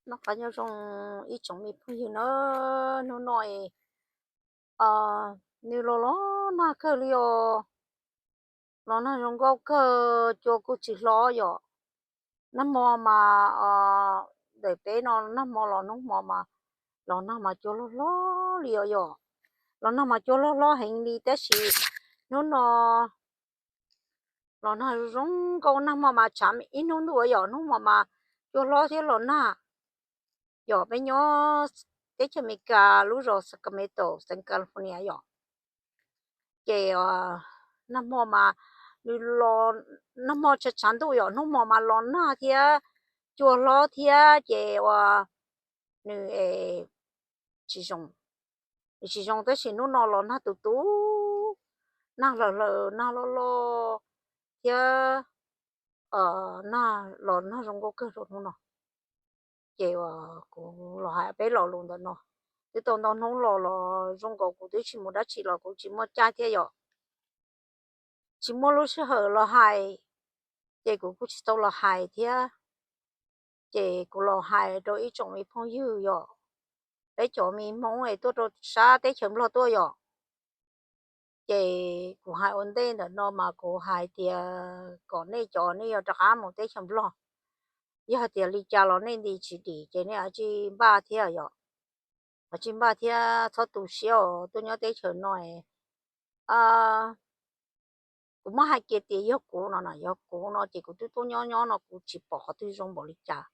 Noj qab nyob zoo ib tsoom me phooj ywg na, hnub no nws los los nag kawg li os, los nag zoo nkauj kawg, cua kuj tsis hlob yom. Nag hmo mas ntawm peb no nag hmo los hnub hmo mas los nag mas cua hlob hlob li os yom. Los nag mas cua hlob hlob heev li tab sis hnub no los nag zoo nkauj, nag hmo mas tshav ib hnub ntuj yom, hnub hmo mas cua hlob thiab los nag yom. Peb nyob teb chaws Amelikas lub zos Sacramento, xeev California yom. Ces nag hmo mas nws los, nag hmo tshav tshav ntuj yom, hnub hmo mas los nag thiab cua hlob thiab ces ua nws tsis zoo, nws tsis zoo tab sis hnub no los nag tus tub, nag hlaws hlaws, nag loj loj thiab nag los nag zoo nkauj kawg rau hnub no. Ces kuv los hais peb lo lus ntawm no, twb tau ntau hnub los los zoo nkaus kuv twb tsis mus dab tsi los kuv tsis muaj caij thiab yom, tsis muaj lub sij hawm los hais, ces kuv kuj tsis tau los hais thiab. Ces kuv los hais rau ib tsoom me phooj ywg yom, peb cov me Hmoob es tuaj rau sab teb chaws Nplog tuaj yom. Ces kuv hais ua ntej ntawm no mas kuv hais tias kom nej cov nej yuav rov qab mus teb chaws Nplog, yog hais tias li cas los nej nti tsis dim ces nej ua tsis npaj thiab yom, ua tsis npaj thiab txhob tu siab os, tuaj nyob teb chaws no. Kuv muab hais kiag tias yog kuv no, yog kuv no ces kuv twb tuaj nyob nyob no kuv tsis pom qhov twg zoo npaum li cas.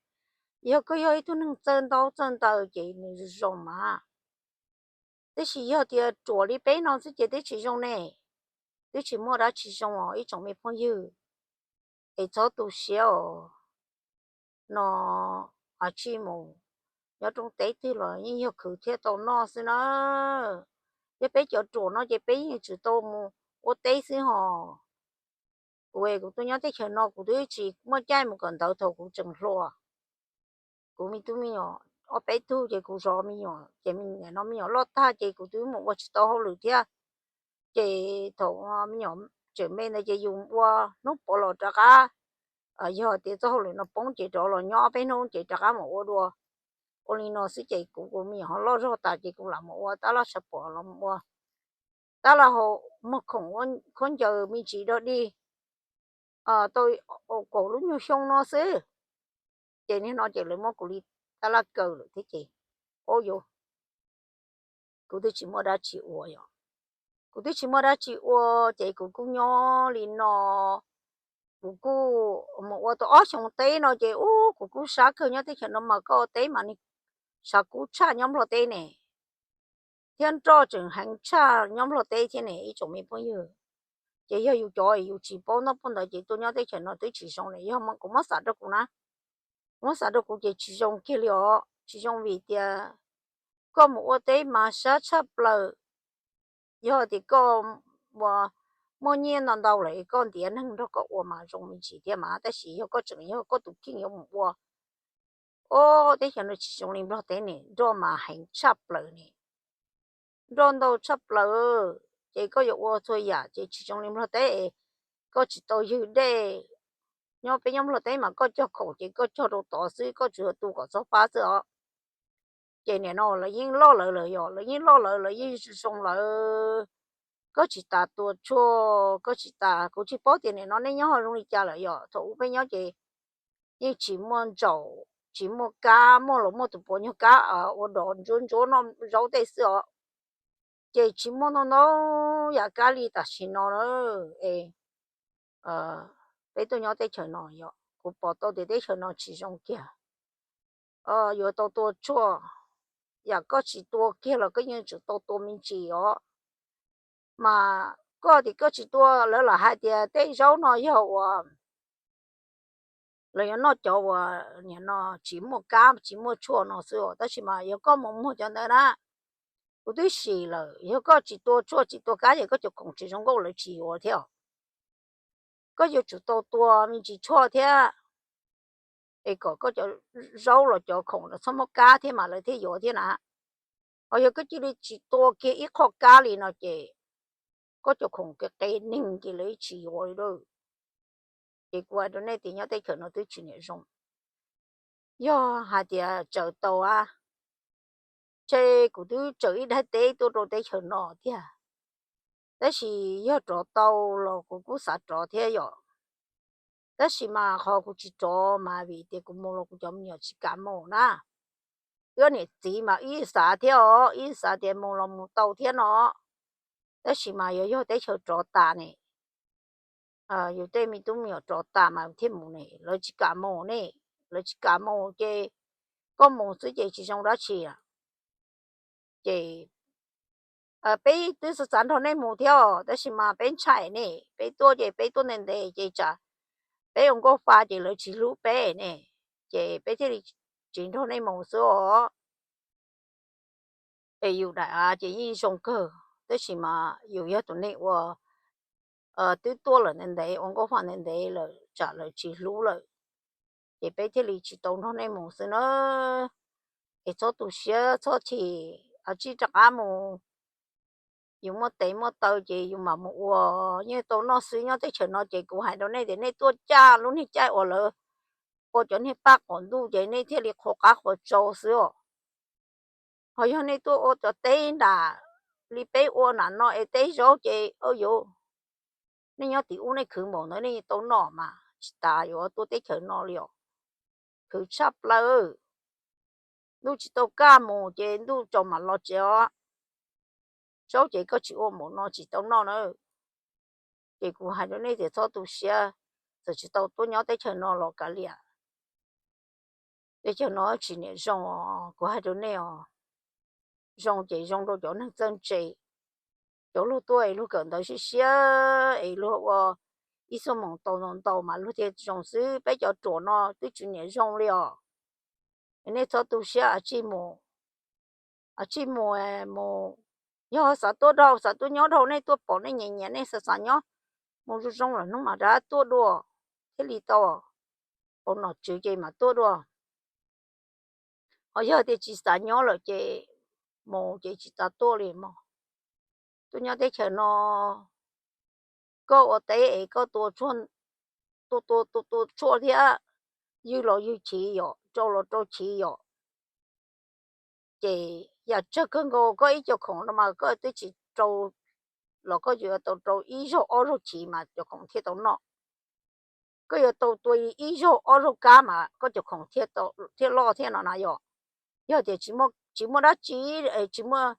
Yog koj yog ib tug neeg txawj ntaub txawj ntawv ces nws zoo mas, tab sis yog tias ruam li peb no xwb ces twb tsis zoo ne, twb tsis muaj dab tsi zoo os ib tsoom me phooj ywg. Es txhob tu siab os, no ua tsis mus nyob roob teb twg los yeej yog khwv thiaj tau noj xwb na. Yog peb cov ruam no ces peb yeej tsuas tau mus ua teb xwb hos. Kuv es kuv tuaj nyob teb chaws no kuv twb tsis muaj caij mus kawm ntawv thaum kuv tseem hluas. Kuv me tub me nyuam ob peb tug ces kuv zov me nyuam ces nim no me nyuam loj tag ces kuv twb mus ua tsis tau hauj lwm thiab. Ces thaum me nyuam tseem me ntawd ces yus ua hnub pov los rov qab, yog tias txoj hauj lwm no poob ces rov los nyob peb hnub ces rov qab mus ua dua. Ua li no xwb ces kuv, kuv me nyuam ho loj zog tas ces kuv lam mus ua tab laj sab pom los mus ua tab laj hau, muag khoom, khaub ncaws me ntsis dog dig tau kaum lub nyuag xyoo no xwb. Ces nim no ces lawv muab kuv li tab laj kaw lawm thiab ces, o yus, kuv twb tsis muaj dab tsi ua yom. Kuv twb tsis muaj dab tsi ua ces kuv kuj nyob li no. Kuv kuj mus ua tau ob xyoo teb no ces ub kuv kuj sab kawg, nyob teb chaws no mas koj ua teb mas nws sav kub tshaj nyob Nplog teb ne, thiab nroj tseem heev tshaj nyob Nplog teb thiab ne ib tsoom me phooj ywg. Ces yog yus cov yus tsis paub ntaub paub ntawv ces tuaj nyob teb chaws no twb tsis zoo ne, yog kuv muab xam rau kuv na, muab xam rau kuv ces tsis zoo kiag li os, tsis zoo vim tias koj mus ua teb mas sab tshaj plaws. Yog tias koj ua muaj nyiaj ntau ntau lawm koj ntiav neeg nrog koj ua mas zoo me ntsis thiab mas, tab sis yog koj tseem yog koj tus kheej yuav mus ua, o, teb chaws no tsis zoo li Nplog teb ne, nroj mas heev tshaj plaws ne, nroj ntau tshaj plaws. Ces koj yuav ua txhua yam ces tsis zoo li Nplog teb. Koj tsis tau ywg dej, nyob peb nyob Nplog teb mas koj cog khoom ces koj cog rau tod xwb, koj tsuas yog tu kom txog pab xwb os. Ces nim no lawv yeej loj lawv lawm yom, lawv yeej loj lawm, lawv yeej zoo lawm. Koj tsis tas tua tshuaj, koj tsis tas, kuv tsis paub tias nim no nej nyob ho zoo li cas lawm yom. Thaum ub peb nyob ces yeej tsis muaj ntsaum, tsis muaj kab, muaj los muaj tus puav nyuag kab ua dov ntsuab ntsuab noj zaub tej xwb os. Ces tsis muaj ntau ntau yam kab li tam sim no na. Es peb tuaj nyob teb chaws no yom, kuv pom tau tias teb chaws no tsis zoo kiag. Yuav tau tua tshuaj, yam koj tsis tua kiag los koj yeej tsum tau tua me ntsis os. Mas koj tias koj tsis tua, lawv lam hais tias tej zaub no yog uas lawv yuav noj cov uas nim no tsis muaj kab tsis muaj tshuaj no xwb os, tab sis mas yog koj mus muag cov ntawd na, kuv twb sim lawm, yog koj tsis tua tshuaj tsis tua kab ces koj cov khoom tsis zoo nkauj lawv tsis yuav thiab. Koj yuav tsum tau tua me ntsis tshuaj thiab, es kom koj cov zaub los cov khoom los txhob muab kab thiab mas lawv thiaj yuav thiab na. Ho yog koj cia li tsis tua kiag ib qho kab li no ces koj cov khoom qe qe neeg ces lawv tsis yuav li lawm. Ces kuv hais rau nej tias nyob teb chaws no twb tsis niam zoo. yog hais tias tsaws tau a, ntshe kuv twb tsaws ib daim teb tuaj rau teb chaws no tiag. Tab sis yog rov tau los kuv kuj xav rov thiab yom. Tab sis mas qhov kuv tsis rov mas vim tias kuv mus los kuv cov me nyuam tsis kam mus na. Wb niam txiv mas ib xav thiab os, ib xav tias mus los mus tau thiab no. Tab sis mas yuav yog teb chaws rov tas ne, yus tej me tub me nyuam rov tas mas thiaj mus ne, lawv tsis kam mus ne. Lawv tsis kam mus ces koj mus xwb ces tsis zoo dab tsi. Ces peb twb xav xav nrog nej mus thiab os, tab sis mas peb ntshai ne, peb tuaj ces peb tuaj ntev ntev ces tsam peb ua nkauj fa ces lawv tsis hlub peb ne, ces peb thiaj li tsis nrog nej mus xwb os. Es yus daim av ces yeej zoo kawg, tab sis mas yus yog tus neeg uas twb tuaj lawm ntev ntev, ua nkauj fa ntev ntev lawm tsam lawv tsis hlub lawm, ces peb thiaj li tsis tau nrog nej mus xwb na. Es txhob tu siab txhob chim, a tsij rov qab mus. Yus muaj tes muaj taw ces yus mam mus ua, yeej tau noj xwb. Nyob teb chaws no ces kuv hais rau nej tias nej tuaj caj lub niag caij uas lawv ua cov niag paj qaum ntuj ces nej thiaj li qhuas qab qhuas tsau xwb os. Ho yog nej tuaj ua cov teb nram li peb ua nram no es teb zaub ces yuav, nej nyob tim ub nej khwv npaum ntawd nej tau noj mas tsis tas yuav tuaj teb chaws no li os. Khwv tshaj plaws. Ntuj tsis tau kaj mus ces ntuj tsaus mam los tsev os. Zaub ces koj tsis ua npaum no tsis tau noj na. Ces kuv hais rau nej tias txhob tu siab, txawm tsis tau tuaj nyob teb chaws no los kav liam. Teb chaws no tsis niam zoo os, kuv hais rau nej os. Zoo ces zoo rau cov neeg txawj ntse, cov luag tuaj es luag kawm ntawv siab siab es luag ua ib xuab moos tau ntau ntau mas luag thiaj zoo xwb. Peb cov ruam no twb tsis niam zoo li os. Nej txhob tu siab, a tsij mus, a tsij mus, mus. Yog xav tuaj dhau xav tuaj nyob dhau nej tuaj pom nej nyiam nyiam nej xav xav nyob, mus zoo zoo lawm hnub mam rov tuaj dua thiaj li tau. Pom nom tswv ces mam tuaj dua. Ho yog tias tsis xav nyob lawm ces mus ces tsis tas tuaj li mog. Tuaj nyob teb chaws no koj ua teb es koj tua, tua, tua tshuaj thiab ywg los ywg chiv yom, rau los rau chiv yom. Ces yam tsawg kawg nkaus koj ib co khoom no mas koj twb tsis rau los koj yuav tau rau ib zaug ob zaug chiv mas cov khoom thiaj tau noj. Koj yuav tau tua ib zaug ob zaug kab mas koj cov khoom thiaj loj thiab no na yom. Yog tias tsis muaj dab tsi, tsis muaj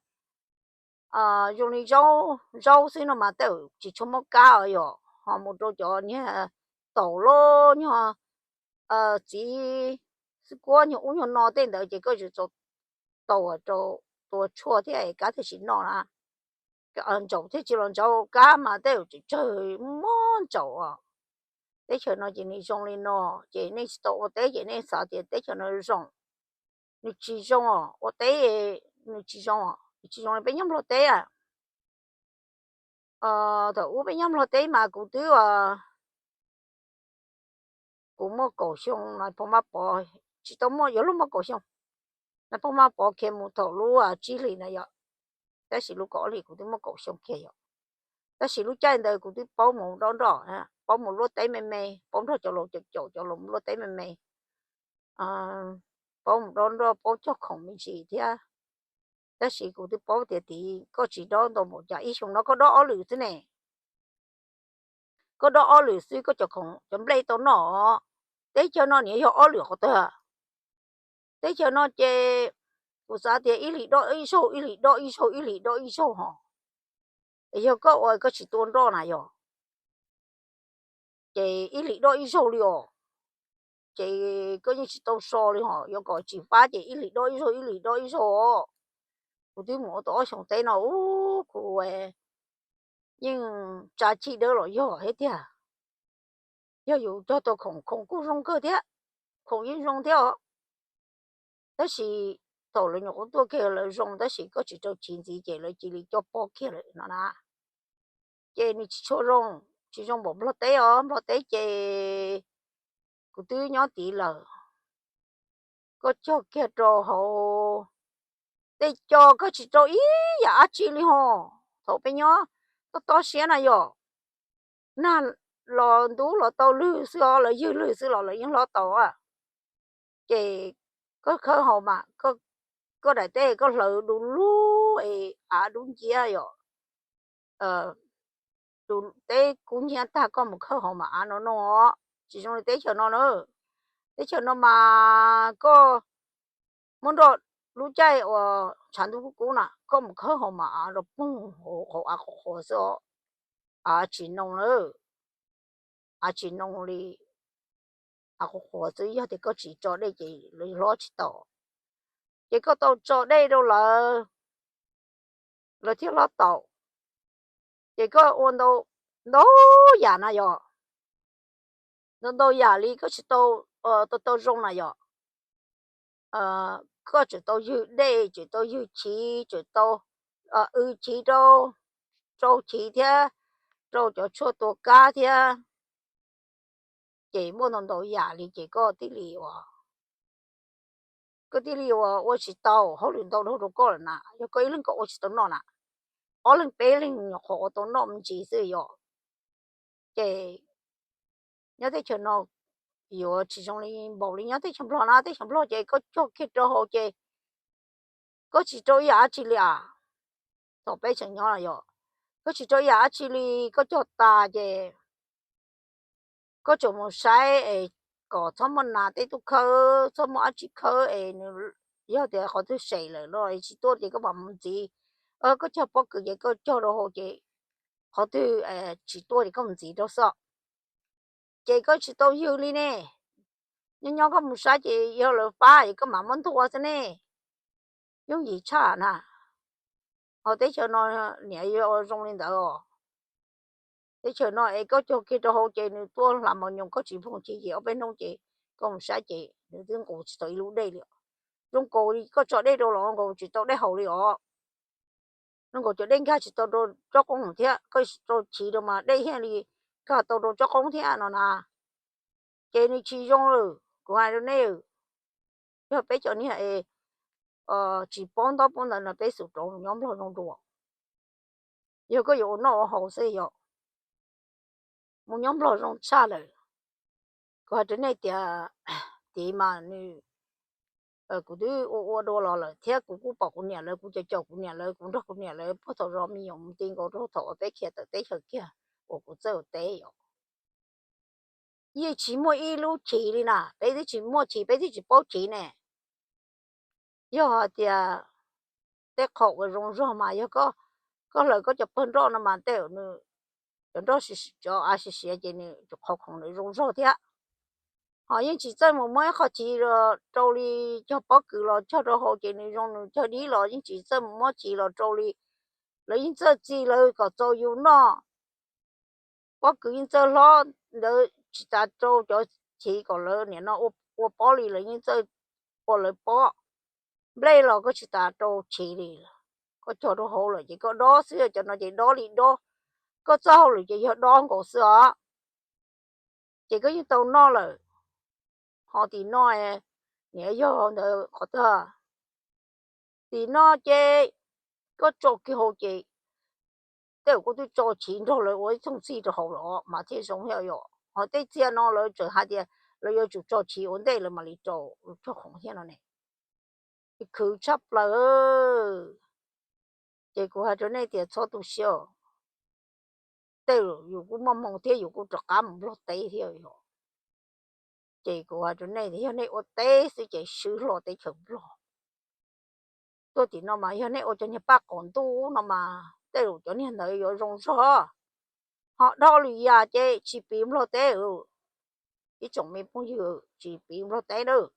zoo li zaub, zaub xwb no mas tej zaum tsis tshua muaj kab os yom. Ho mus rau cov niag taum loj, nyuag txiv xwb kuab nyuag ub nyuag no tej ntawd ces koj yuav tau rau tua tshuaj thiab kab thiaj tsis noj na. Ntsaum thiaj tsis los ntsaum, kab mas tej zaum tseem tsawg muab ntsaum os. Teb chaws no ces nws zoo li no, ces nej tsis tau ua teb ces nej xav tias teb chaws no zoo. Nws tsis zoo os, ua teb nws tsis zoo, nws tsis zoo li peb nyob Nplog teb. Thaum ub peb nyob Nplog teb mas kuv twb, kuv muaj kaum xyoo, Nais Phoo Mab Pov, tsis tau muaj, yuav luag muaj kaum xyoo. Nais Phoo Mab Pov khiav mus thaum lub tsib hlis na yom, tab sis lub kaum ob hlis kuv twb muaj kaum xyoo kiag yom. Tab sis lub caij ntawd kuv twb paub mus dob nroj, paub mus luaj teb me me, paub nrog cov laus caum caum cov laus mus luaj teb me me, paub mus dob nroj, paub cog khoom me ntsis thiab. Tab sis kuv twb paub tias tid koj tsis dob ntau npaum cas, ib xyoo no koj dob ob lwm xwb ne. Koj dob ob lwm xwb koj cov khoom cov nplej tau noj. Teb chaws no nws yog ob lwm qhov twg? Teb chaws no ces kuv xav tias ib hlis dob ib zaug, ib hlis dob ib zaug, ib hlis dob ib zaug ho. Es yog koj ua koj tsis tua nroj na yog, ces ib hlis dob ib zaug li os. Ces koj yeej tsis tau so li ho, yuav kom tsis fab ces ib hlis dob ib zaug, ib hlis dob ib zaug os. Kuv twb mus ua tau ob xyoos teb no, ub, kuv yeej tsa chij dawb los yog thiab tiag. Yog yus cog tau khoom, khoom kuj zoo kawg thiab, khoom yeej zoo thiab os. Tab sis thaum lawv nyuam qhuav tuaj kiag lawv zoo, tab sis koj tsis rau chiv ntxiv ces lawv cia li coj pob kiag lawm no na. Ces nws tsis tshua zoo, tsis zoo npaum Nplog teb os. Nplog teb ces kuv twb nyob tid lawm, koj cog kiag rau hauv tej co koj tsis rau ib yam dab tsi li ho. Thaum peb nyob tob tob siab na yom, nag los ntub los tau lwg xwb os, lawv ywg lwg xwb los lawv yeej hlob tau. Ces koj khawb haus mas, koj daim teb koj hlawv du lug es av dub nciab yom, teb kub nciab tag koj mus khawb haus mas av no no, tsis zoo li teb chaws no na. Teb chaws no mas koj muab nroj lub caij uas tshav ntuj kub kub na, koj mus khawb haus mas av rau poog hauv av qhuav qhuav xwb os. Av tsis noo na, av tsis noo li, av qhuav qhuav xwb, yog tias koj tsis tso dej ces lawv hlob tsis tau. Ces koj tau tso dej rau lawv, lawv thiaj hlob tau. Ces koj ua ntau, ntau yam na yom, ntau ntau yam li koj tsis tau, tau tau zoo na yom. Koj tseem tau ywg dej, tseem tau ywg chiv, tseem tau w chiv rau, rau chiv thiab, rau cov tshuaj tua kab thiab. Ces muaj ntau ntau yam li ces koj thiaj li ua, koj thiaj li ua ua tsis tau, hauj lwm ntau dhau rau koj lawm na. Yog koj ib leeg koj ua tsis tau noj na, ob leeg peb leeg nyuam qhuav ua tau noj me ntsis xwb yom. Ces nyob teb chaws no yuav tsis zoo li npaum li nyob teb chaws Nplog na. Teb chaws Nplog ces koj cog kiag rau hauv ces koj tsis rau ib yam dab tsi li as. Thaum peb tseem nyob yom, koj tsis rau ib yam dab tsi li, koj cog tas ces koj tseem mus saib es kom txhob muaj nas tej tub khawb, txhob muaj dab tsi khawb es nws, yog tias qhov twg sem lawm no tsis tuaj ces koj mam mus ntxiv. Koj cog pob kws ces koj cog rau hauv ces qhov twg tsis tuaj ces koj mus ntxiv rau xwb. Ces koj tsis tau ywg li ne, nyob nyob koj mus saib ces yog lawv pab es koj mam muab ntua xwb ne. Yooj yim tshaj na. Ho teb chaws no niam yog zoo li ntawd os. Teb chaws no es koj cog kiag rau hauv ces nws tuaj hla mos nyoos, koj tsis phooj ywg ces ob peb hnub ces koj mus saib ces nws twb nqus tsis tau ib lub dej li. Zoo nkaus li koj tso dej rau los nkaus tsis tau dej haus li os. Zoo nkaus cov dej nkag tsis tau rau tsob qoob thiab, koj rau chiv rau mas dej thiaj li nkag tau rau tsob qoob thiab no na. Ces nws tsis zoo lawm, kuv hais rau nej, yog peb cov niag es tsis paub ntaub paub ntawv no peb xub rau nyob Nplog zoo dua. Yog koj yuav ua noj ua haus xwb yom, mus nyob Nplog zoo tshaj lawm. Kuv hais rau nej tias, tid mas nws, kuv twb ua ua dua los lawm thiab kuv kuj pom kuv niam lawv, kuv caum caum kuv niam lawv, kuv nrog kuv niam lawv puag thaum zov me nyuam mus ti nkaus rau thaum uas peb khiav tawm teb chaws kiag uas kuv txawj ua teb yom. Yeej tsis muaj ib lub chiv li na, peb twb tsis muaj chiv, peb twb tsis paub chiv ne. Yog hais tias tej qho uas zoo zog mas yog koj hlawv koj cov pawg nroj no mas tej nws, cov nroj, cov av siav siav ces nws qhov khoom ntawd zoo zog thiab. Ho yeej tsis txawj mus muab ib qho chiv los rau li, cog pob kws los cog rau hauv ces nws zoo, nws cog dib los yeej tsis txawj mus muab chiv los rau li. Lawv yeej txawj txi lawv kom txaus yus noj. Pob kws yeej txawj hlob ntawd tsis tas rau cov chiv kom lawv niam no ua pob li, lawv yeej txawj ua lawv pob. Nplej los koj tsis tas rau chiv li, koj cog rau hauv lawm ces koj dob xwb, cov no ces dob li dob, koj txoj hauj lwm ces yog dob nkaus xwb os. Ces koj yeej tau noj lawm. Ho tim no, niam yog ntawd qhov twg, tim no ces koj tso kiag hauv ces tej zaum koj twb tso chiv nrog lawv ua ib txoog txij rau hauv lawm mas thiaj zoo thiab yom. Ho tej txhia no lawv tseem hais tias lawv yuav tsum tso chiv ua ntej lawv mam li rau, cog khoom thiab no ne. Khwv tshaj plaws. Ces kuv hais rau nej tias txhob tu siab, tej zaum yus kuj muaj hmoo thiab yus kuj rov qab mus Nplog teb thiab yom. Ces kuv hais rau nej tias yog nej ua teb xwb ces swb hlo teb chaws Nplog. Tuaj tim no mas yog nej ua cov niag paj qaum ntuj no mas tej zaum cov niag ntawd yuav zoo zog. Ho dhau lwm yam ces tsis piv Nplog teb. Ib tsoom me phooj ywg, tsis piv Nplog teb nawb.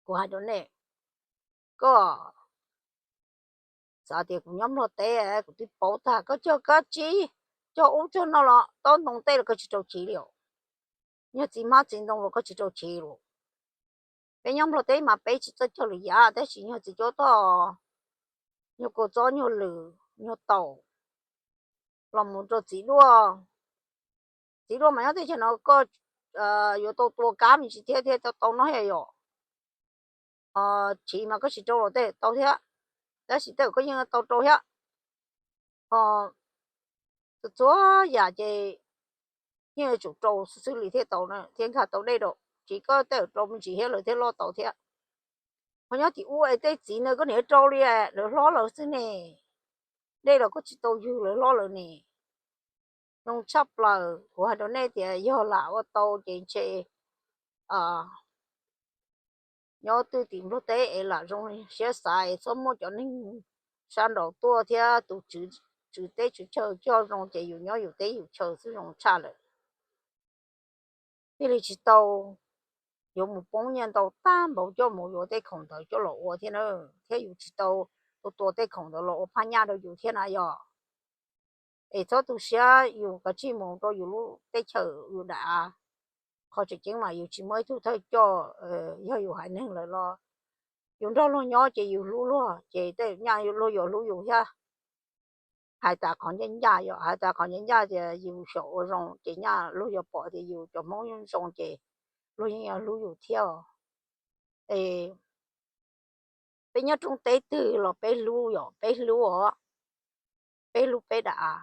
Kuv hais rau nej, koj xav tias kuv nyob Nplog teb kuv twb paub tag, koj cog kab tsib, cog ub cog no los taub ntoo tej los koj tsis rau chiv li os. Nyuag txiv hmab txiv ntoo los koj tsis rau chiv los. Peb nyob Nplog teb mas peb tsis txawj cog lwm yam, tab sis nyuag txiv cuab toj, nyuag kua txob, nyuag lws, nyuag taum, los mus rau txiv duaj. Txiv duaj mas nyob teb chaws no koj yuav tau tua kab me ntsis thiab thiaj tau noj thiab yom. Chiv mas koj tsis rau los tej tau thiab, tab sis tej zaum koj yeej tau rau thiab. Ho txhua yam ces yeej yuav tsum rau xwb xwb li thiaj tau, thiaj nkag tau dej rau. tsis koj tej rau me ntsis thiab lawv thiaj loj tau thiab. Ho nyob tim ub es tej txiv ntawd koj niam rau li lawv hlob lawv xwb ne, dej los koj tsis tau ywg lawv hlob lawv ne. Zoo tshaj plaws, kuv hais rau nej tias yog lam ua tau ces ntshe nyob twj tim Nplog teb es lam zoo siab xav es txhob muaj cov neeg sab nraud tuaj thiab tus tswv teb tswv chaw coj zoo ces yus nyob yus teb yus chaw xwb zoo tshaj lawm. Thiaj li tsis tau yuav mus poob nyiaj ntau tag npaum coj mus yuav tej khoom ntawd coj los ua thiab na, thiab yus tsis tau tua tua tej khoom ntawd los ua phaj nyaj rau yus thiab na yog. Es txhob tu siab, yus kav tsij mus rau yus lub teb chaws yus daim av. Qhov tseem ceeb mas yus tsis muaj ib tug thawj coj, yog yus haiv neeg lawm los yus nrog luag nyob ces yus hlub luag ces tej nyaj luag yuav hlub yus thiab. Hais tas qhov ncaj ncaj yom, hais tas qhov ncaj ncaj tias yus xyaum ua zoo ces nyaj luag yuav pom tias yus cov Hmoob zoo ces luag yeej yuav hlub yus thiab. Es peb nyob roob teb twg los peb hlub yom, peb hlub os, peb hlub peb daim av.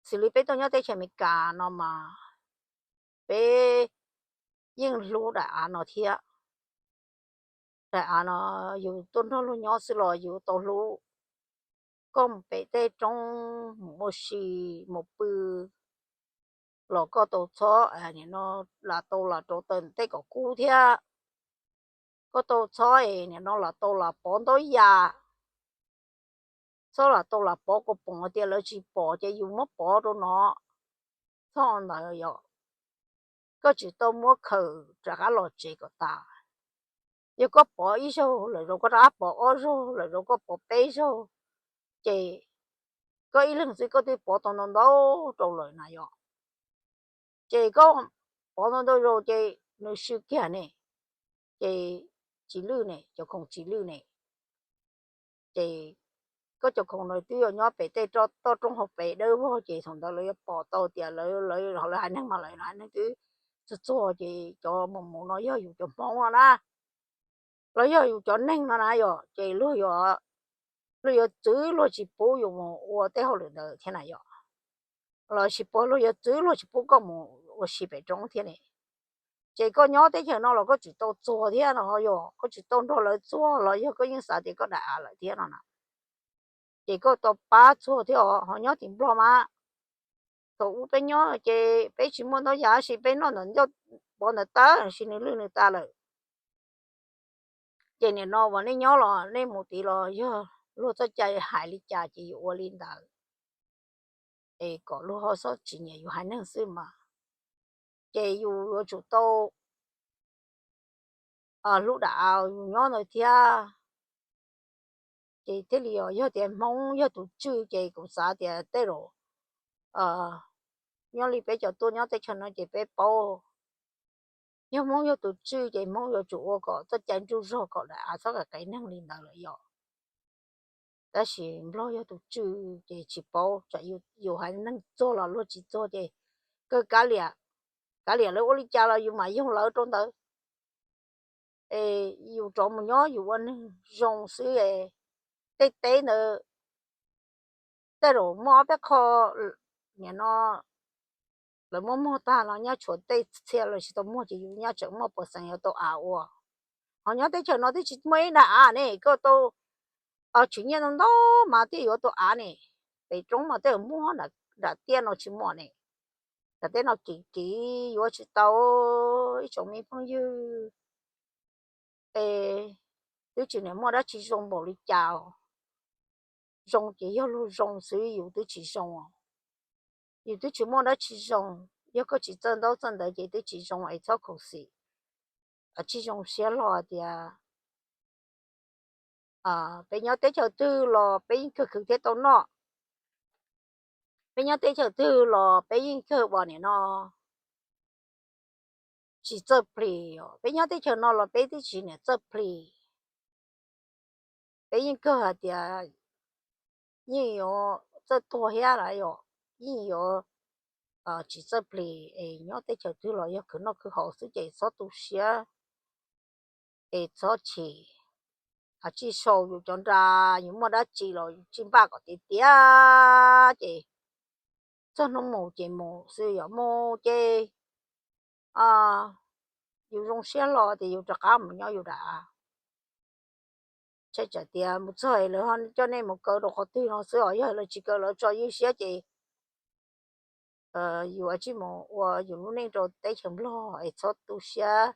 Xws li peb tuaj nyob teb chaws Amelikas no mas peb yeej hlub daim av no thiab. Daim av no yus tuaj nrog luag nyob xwb los yus tau hlub. Koj mus pem tej roob mus ua si mus pw los koj tau txhob, nim no lam tau lam rau taws tej kom kub thiab. Koj tau txhob es nim no lam tau lam pov ntaub yas, txhob lam tau lam pov kaus poom tias lawv tsis pom ces yus muab pov rau no. Txhob ntawd yom, koj tsis tau muab khaws rov qab los tsev kom tas. Yog koj pov ib zaug lawm zaum koj rov qab pov ob zaug lawm zaum koj pov peb zaug, ces koj ib leeg xwb koj twb pov tau ntau ntau rau lawm na yom. Ces koj pov ntau ntau zaus ces nws swb kiag ne, ces tsis lwj ne, cov khoom tsis lwj ne. Ces koj cov khoom no twb yuav nyob pem tej toj roob hauv pes dawb vog ces thaum ntawd lawv yuav pom tau tias lawv, lawv haiv neeg mas lawv haiv neeg twb txuag txuag ces cov mus mus no yog yus cov Hmoob no na, los yog yus cov neeg no na yom, ces luag yuav txwv luag tsis pub yus mus ua tej hauj lwm ntawd thiab na yom. Los sis puas luag yuav txwv luag tsis pub koj mus ua si pem roob thiab ne. Ces koj nyob teb chaws no los koj tsis tau txuag thiab no yog koj tsis tau nrog lawv txuag los yog koj yeej xav tias koj daim av lawm thiab no na. Ces koj tau pab txuag thiab os, ho nyob tim Nplog mas thaum ub peb nyob ces peb tsis muaj ntaub yas sis peb noj ntawm ncauj pov ntawd tawb sis nws lwj nws tas lawm. Ces nim no uas nej nyob los nej mus tid los yog luag txoj cai hais li cas ces yus ua li ntawd, es kom luag ho txhob tsis nyiam yus haiv neeg xwb mas. Ces yus yuav tsum tau hlub daim av yus nyob ntawd thiab. Ces thiaj li os, yog tias Hmoob yog tus tswj ces kuv xav tias tej zaum nyob li peb cov tuaj nyob teb chaws no ces peb paub, yog Hmoob yog tus tswj ces Hmoob yuav tsum ua kom txoj cai ntsuj zog kom daim av txhob qias neeg li ntawd lawm yom. Tab sis Nplog yog tus tswj ces tsis paub, tsam yus haiv neeg txuag los luag tsis txuag ces kawg kav liam, kav liam lawv ua li cas los yus mam yoog lawv rau ntawd. Es yus rov mus nyob yus ua neeg zoo xwb, tej teb ntawd tej zaum muaj ob peb qho nim no lawv muab muag tag los nyaj tshuav tej txhia los tsis tau muag ces yus nyaj tseem muaj pos xees yuav tau av ua. Ho nyob teb chaws no twb tsis muaj ib daim av ne, koj tau tshwm nyiaj ntau ntau mas thiaj yuav tau av ne. Pem roob mas tej zaum muaj, nram tiaj no tsis muaj ne. Nram tiaj no kim kim yuav tsis tau. Ib tsoom me phooj ywg, es twb tsis niam muaj dab tsi zoo npaum li cas. Zoo ces yog luag zoo xwb, yus twb tsis zoo. Yus twb tsis muaj dab tsi zoo. Yog koj tsis txawj ntaub txawj ntawv ces twb tsis zoo es txhob khuv xim. Tsis zoo siab hlo tias peb nyob teb chaws twg los peb yeej kawg khwv thiab tau noj. Peb nyob teb chaws twg los peb yeej kawg ua nim no tsis txawj plis. Peb nyob teb chaws no los peb twb tsis niam txawj plis. Peb yeej kawg hais tias yeej yuav txawj tuag thiab los yeej yuav tsis txawj plis. Es nyob teb chaws twg los yog khwv noj khwv haus xwb ces txhob tu siab, es txhob chim. Tsis sau yus cov nra, yus muaj dab tsi los yus tsis npaj kom tiav tiav ces txog hnub mus ces mus xwb, yog mus ces yus zoo siab hlo tias yus rov qab mus nyob yus daim av. Tshee tsam tias mus txog lawv ho coj nej mus kaw rau qhov twg no xwb os. Yog lawv tsis kaw lawv tso ywj siab ces yus ua tsis mus ua yus lub neej rau teb chaws Nplog es txhob tu siab.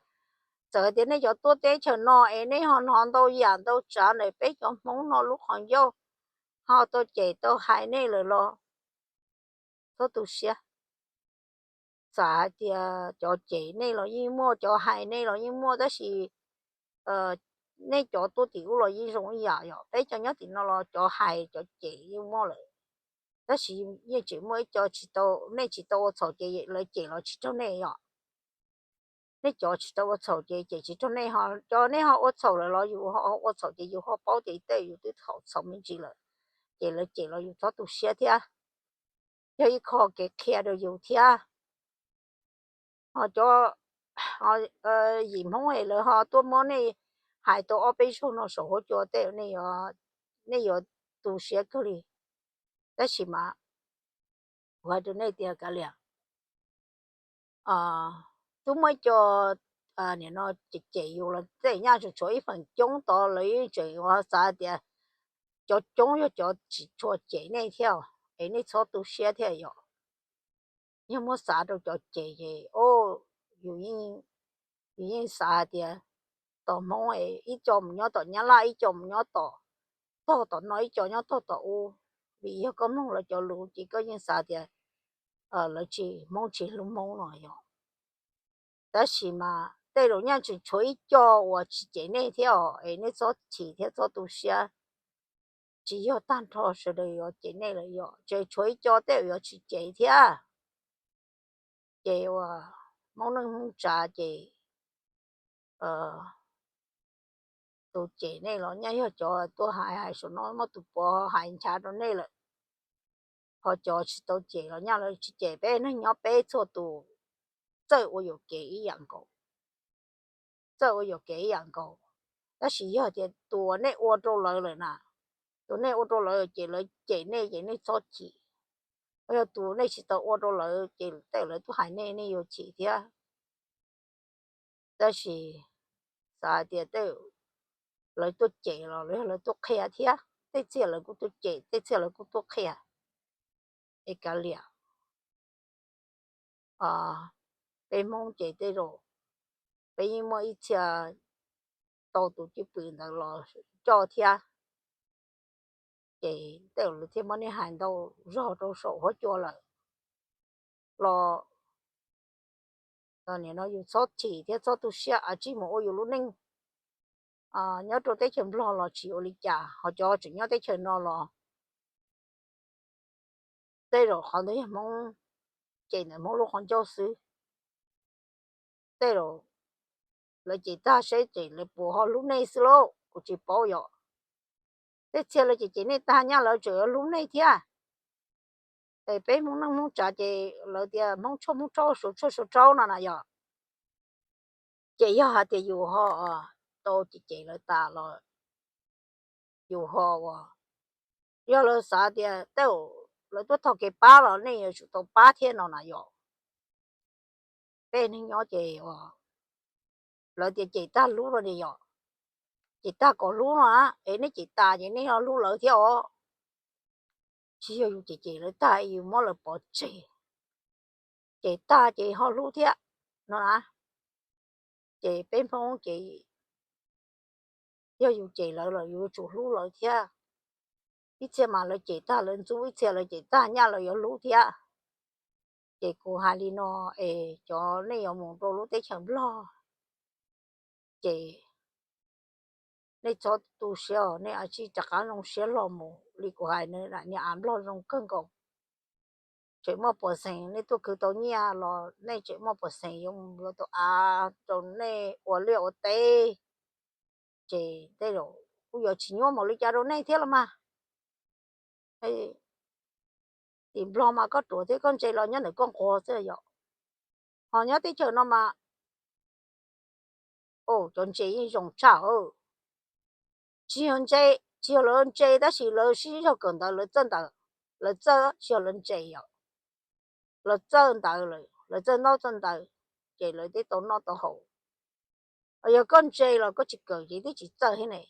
Txawm tias nej cov tuaj teb chaws no es nej ho hnov ntau yam ntau tsav ntawm peb cov Hmoob no lub qhov ncauj ho tau cem tau hais nej lawm los txhob tu siab. Xav hais tias cov cem nej los yeej muaj, cov hais nej los yeej muaj, tab sis nej cov tuaj tim ub los yeej zoo ib yam yom. Peb cov nyob tim no los cov hais cov cem yeej muaj lawm, tab sis yeej tseem muaj ib co tsis tau, nej tsis tau ua txhaum ces lawv cem los tsis raug nej yom. Nej cov tsis tau ua txhaum ces cem tsis raug nej, ho cov nej ho ua txhaum lawm los yus ho ua txhaum ces yus ho paub tias tej yus twb thaum txhaum me ntsis lawm, ces lawv cem los yus txhob tu siab thiab. Yog ib qho kev qhia rau yus thiab. Ho cov yim Hmoob es lawv ho tuaj muab nej hais tau ob peb zaug no saum huab cua tej, nej yuav tu siab kawg li. Tab sis mas kuv hais rau nej tias kav liam, twb muaj ib co nim no cem cem yus los tej nyaj tseem tshuav ib feem coob tod lawv yeej tseem ua xav tias cov coob yog cov tsis tshua cem nej thiab, es nej txhob tu siab thiab yom. Yog muab xav rau cov cem ces yus yeej xav hais tias tom Hmoob es ib co mus nyob tom Nyab Laj, ib co mus nyob tom, tog tom no, ib co nyob tog tom ub. Vim yog koj mloog lawv cov lus ces koj yeej xav tias lawv tsis, Hmoob tsis hlub Hmoob no yom. Tab sis mas tej zaum nyaj tseem tshuav ib co uas tsis cem nej thiab os, es nej txhob chim thiab txhob tu siab. Tsis yog tag nrho sawv daws yuav cem nej lawm yom, tseem tshuav ib co tej zaum yuav tsis cem thiab. Ces uas Hmoob neej Hmoob tsav ces tus cem nej los nyaj yog cov tuaj hais, hais saum no muaj tus puav hais nchav rau nej lawm. Ho cov tsis tau cem los nyaj lawv tsis cem. Peb neeg nyob peb txhua tus txawj ua yuam kev ib yam nkaus, txawj ua yuam kev ib yam nkaus. Tab sis yog tias tus uas nej ua rau lawv lawm na, tus nej ua rau lawv ces lawv cem nej ces nej txhob chim. Yog tus nej tsis tau ua rau lawv ces tej lawv tuaj hais nej, nej yuav chim thiab. Tab sis xav hais tias tej lawv tuaj cem los yog lawv tuaj qhia thiab, tej txhia lawv kuj tuaj cem, tej txhia lawv kuj tuaj qhia. Es kav liam, peb Hmoob ces tej zaum peb yeej muaj ib txhia tau tus cwj pwm ntawd los coj thiab. Ces tej zaum lawv thiaj muab nej hais ntau zog rau saum huab cua lawm los nim no yus txhob chim thiab txhob tu siab, a tsij mus ua yus lub neej. Nyob rau teb chaws Nplog los tsis ua li cas, ho cov tseem nyob teb chaws no los tej zaum qhov ntawd yog Hmoob cem ntawm Hmoob lub qhov ncauj xwb. Tej zaum lawv cem tag seb ces lawv puas ho hlub nej xwb lauj, kuv tsis paub yom. Tej txhia lawv cem cem nej tag nyaj lawv tseem yuav hlub nej thiab. Es peb Hmoob neej Hmoob tsav ces lawv tias Hmoob tshuaj Hmoob rhaub, Suav tshuaj Suav rhaub no na yom. Ces yog hais tias yus ho tau cem cem lawv tas los yus ho ua, yog lawv xav tias tej zaum lawv tuaj thov kev pab los nej yuav tsum tau pab thiab no na yom. Peb neeg nyob ces lawv tias cem tag hlub no ne yom, cem tag kom hlub no na, es nej cem tas ces nej ho hlub lawv thiab os. Tsis yog yus cem cem lawv tag yus muab lawv pov tseg, cem tag ces ho hlub thiab no na. Ces peb Hmoob ces yog yus cem lawv los yus yuav tsum hlub lawv thiab. Ib txhia mas lawv cem tag lawv ntxub, ib txhia lawv cem tag nyaj lawv yuav hlub thiab. Ces kuv hais li no es cov nej yuav mus rau lub teb chaws Nplog ces nej txhob tu siab os, nej a tsij rov qab zoo siab hlo mus li kuv hais, niag av Nplog zoo kawg nkaus. Tseem muaj puas xeem nej tuaj khwv tau nyiaj los nej tseem muaj puas xeem yuav mus yuav tau av rau nej ua liaj ua teb. Ces tej zaum kuj yuav tsis nyuaj npaum li cas rau nej thiab los mas. Tim Nplog mas koj ruam thiab koj ntse los nyob ntawm koj nquag xwb yom. Ho nyob teb chaws no mas cov ntses yeej zoo tshaj. Tsis yog ntses, tsis yog lawv ntses tab sis lawv sib zog kawm ntawv, lawv txawj ntawv, lawv txawj, tsis yog lawv ntses yom. Lawv txawj ntawv lawm, lawv txawj ntaub txawj ntawv, ces lawv thiaj tau noj tau haus. Yog koj ntse los koj tsis kawm ces twb tsis txawj thiab ne.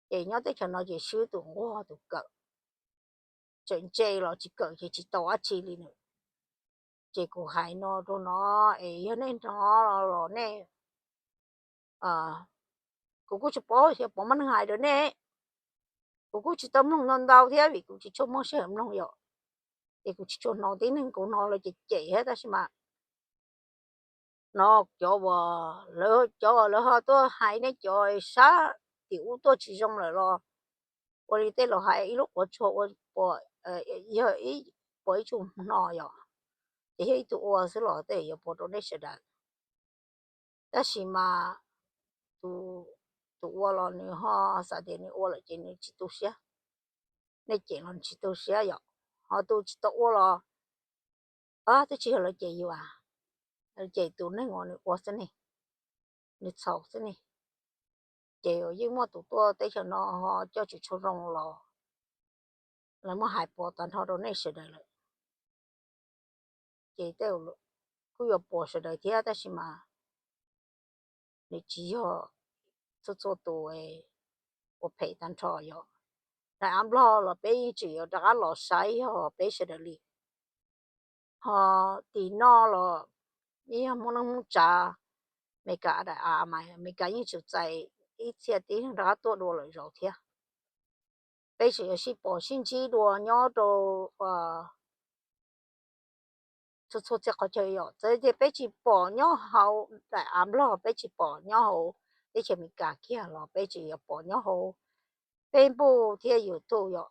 Ces nyob teb chaws no ces swb tus nquag tus kawm, tseem ntse los tsis kawm ces tsis tau dab tsi li na. Ces kuv hais no rau no es yog nej hnov los nej, kuv kuj tsis paub xyov puas muaj neeg hais rau nej. Kuv kuj tsis tau mloog ntau ntau thiab vim kuv tsis tshua muaj sij hawm mloog yom. Ces kuv tsis tshua hnov tib neeg, kuv hnov lawv cem cem thiab tab sis mas no cov uas lawv, cov uas lawv ho tuaj hais nej cov sab tim ub tuaj tsis zoo lawm los ua li tej laus hais ib lub quav tsuag ua, yog ib puas ib tsu hno yom, ces yog ib tug ua xwb los tej yuav pom rau nej sawv daws. Tab sis mas tus ua los nws ho xav tias nws ua lawm ces nws tsis tu siab, nej cem los nws tsis tu siab yom. Ho tus tsis tau ua los twb tsis yog lawv cem yus, cem tus neeg uas nws ua xwb ne, nws txhaum xwb ne. Ces yeej muaj tus tuaj teb chaws no ho coj tsis tshua zoo los lawv muab hais pom tag nrho rau nej sawv daws lawm. Ces tej kuj yuav pom sawv daws thiab tab sis mas nws tsis yog txhua txhua tus uas phem tag nrho yom. Daim av Nplog los peb yeej tseem yuav rov qab los saib yog peb sawv daws li. Ho tim no los yeej yog Hmoob neej Hmoob tsav, Amelikas daim av mas Amelikas yeej tseem txais ib txhia tib neeg rov qab tuaj dua lawm zaum thiab. Peb tseem yuav sib pom sib ntsib dua nyob rau txhua txhua txhia qhov chaw yom. Txawm tias peb tsis pom nyob hauv daim av Nplog, peb tsis pom nyob hauv teb chaws Amelikas kiag los peb tseem yuav pom nyob hauv Facebook thiab YouTube yom.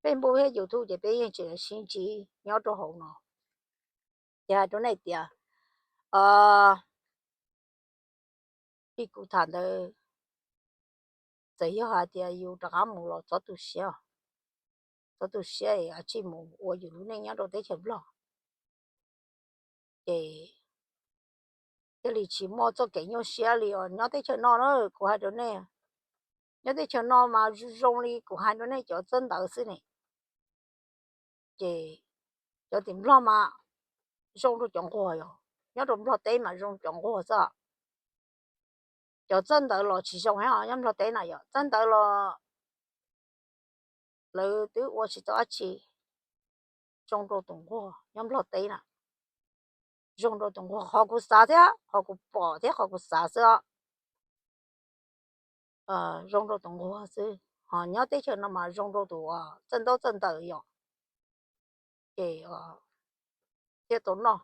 Facebook thiab YouTube ces peb yeej tseem yuav sib ntsib nyob rau hauv no. Ces hais rau nej tias li kuv tham ntawd, txawm yog hais tias yus rov qab mus los txhob tu siab, txhob tu siab es tsij mus ua yus lub neej nyob rau teb chaws Nplog. Ces thiaj li tsis muaj txoj kev nyuaj siab li os. Nyob teb chaws no na, kuv hais rau nej, nyob teb chaws no mas zoo zoo li kuv hais rau nej cov txawj ntawv xwb ne. Ces cov tim Nplog mas zoo rau cov nquag yom, nyob rau Nplog teb mas zoo cov nquag xwb. Cov txawj ntawv los tsis zoo thiab, nyob Nplog teb na yom, txawj ntawv los lawv twb ua tsis tau dab tsi, zoo rau tus nquag nyob Nplog teb na. Zoo rau tus nquag, qhov kuv xav thiab qhov kuv pom thiab qhov kuv xav xwb, zoo rau tus nquag xwb. Ho nyob teb chaws no mas zoo rau tus txawj ntaub txawj ntawv yom, ces thiaj tau noj.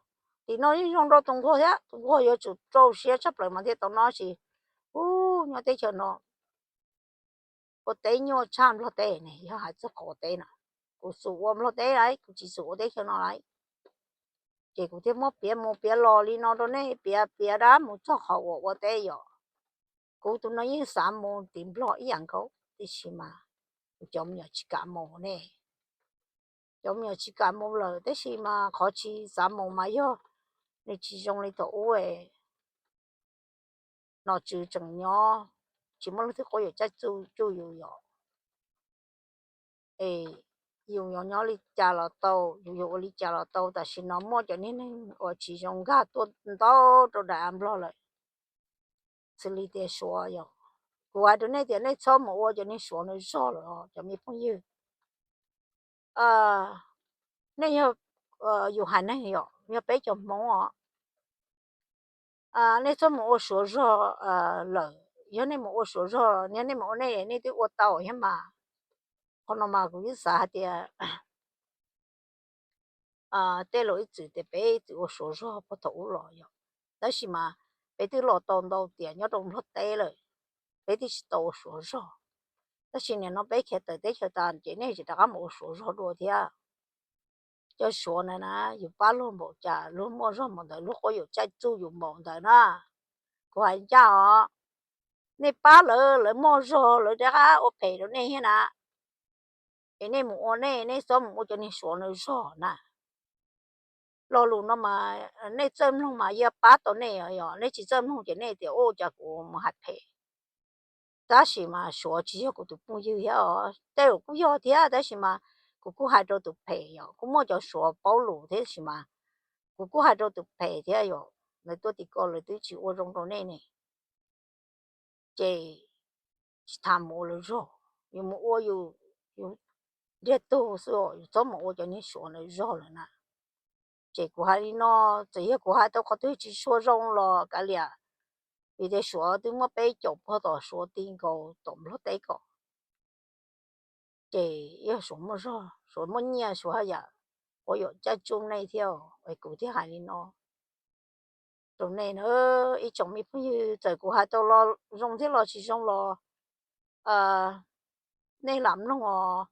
Tim no yeej zoo rau tus nquag thiab, tus nquag yuav tsum rau siab tshaj plaws mas thiaj tau noj sis. Ub, nyob teb chaws no ua teb nyuaj tshaj Nplog teb ne, yog hais txog qhov teb na. Kuv xub ua Nplog teb lawm, kuv tsis xub ua teb chaws no lawm. Ces kuv thiaj muab piav mus piav los li no rau nej, piav piav dab mus txog qhov uas ua teb yom. Kuv tus no yeej xav mus tim Nplog ib yam nkaus tiam sis mas kuv cov me nyuam tsis kam mus ne. Cov me nyuam tsis kam mus lawm tab sis mas qhov tsis xav mus mas yog nws tsis zoo li thaum ub, nom tswv tseem nyob, tsis muaj leej twg quab yuam caij tsuj yus yom. Es yus yuav nyob li cas los tau, yus yuav ua li cas los tau, tam sim no muaj cov niag neeg uas tsis zoo nkag tuaj ntau rau daim av Nplog lawm. Xws li tias Suav yom, kuv hais rau nej tias nej txhob mus ua cov niag Suav no zog lawm os cov me phooj ywg. Nej yog, yus hais neeg yom, yog peb cov Hmoob os, nej txhob mus ua Suav zog lawm. Yog nej mus ua Suav zog, yog nej mus ua nej, nej twb ua tau thiab mas. Qhov no mas kuv yeej xav hais tias tej laus ib txwm tias peb ib txwm ua Suav zog puag thaum ub los yom, tab sis mas peb twb los tau ntau tiam nyob rau Nplog teb lawm, peb twb tsis tau ua Suav zog. Tab sis nim no peb khiav tawm teb chaws tas ces nej tseem rov qab mus ua Suav zog dua thiab. Cov Suav na na, yus pab luag npaum cas luag muaj zog npaum ntawd, luag quab yuam caij tsuj yus npaum ntawd na. Kuv hais ncaj os, nej pab lawv, lawv muaj zog lawv rov qab ua phem rau nej thiab na. Es nej mus ua nej, nej txhob mus ua cov niag Suav no zog na. Lo lus no mas nej txawj mloog mas yuav pab tau nej, yog nej tsis txawj mloog ces nej tias ua cas kuv mus hais phem. Tab sis mas Suav tsis yog kuv tus phooj ywg thiab os, tej zaum kuj yog thiab tab sis mas kuv kuj hais rau tus phem yom, kuj muaj cov Suav paub lus thiab sis mas kuv kuj hais rau tus phem thiab yom, lawv tuaj tim ko lawv twb tsis ua zoo rau nej ne. Ces tsis tas mus ua lawv zog, yus mus ua yus, yus ntiag tug xwb, yus txhob mus ua cov niag suav ntawd zog lawm na. Ces kuv hais li no, txawm yog kuv hais tau qhov twg tsis tshua zoo los kav liam, vim tias suav twb muab peb caum pog tom suav ti nkaus tom nplog teb ko. Ces yog suav muaj zog, suav muaj nyiaj, suav haj yam quav yuam caj tsub nej thiab, es kuv thiaj hais li no rau nej na. Ib tsoom me phooj ywg, txawm kuv hais tau los zoo thiab los tsis zoo los nej lam mloog os.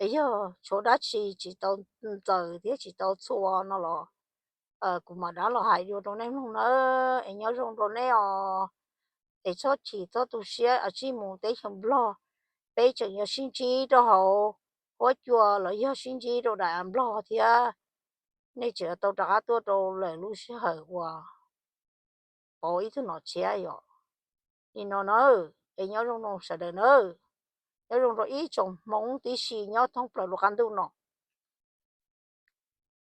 Es yog tshuav dab tsi tsis tau ntxaws thiab tsis tau txhua no los kuv mam rov los hais dua rau nej mloog na. Es nyob zoo rau nej os. Es txhob chim txhob tu siab, tsij mus teb chaws nplog, peb tseem yuav sib ntsib rau hauv huab cua los yog sib ntsib rau daim av nplog thiab. Nej tseem yuav tau rov qab tuaj rau lawm lub sij hawm uas pauv ib tug nom tshiab yom. Li no na, es nyob zoo rau sawv daws na, nyob zoo rau ib tsoom Hmoob tib si nyob thoob plaws lub qab ntuj no.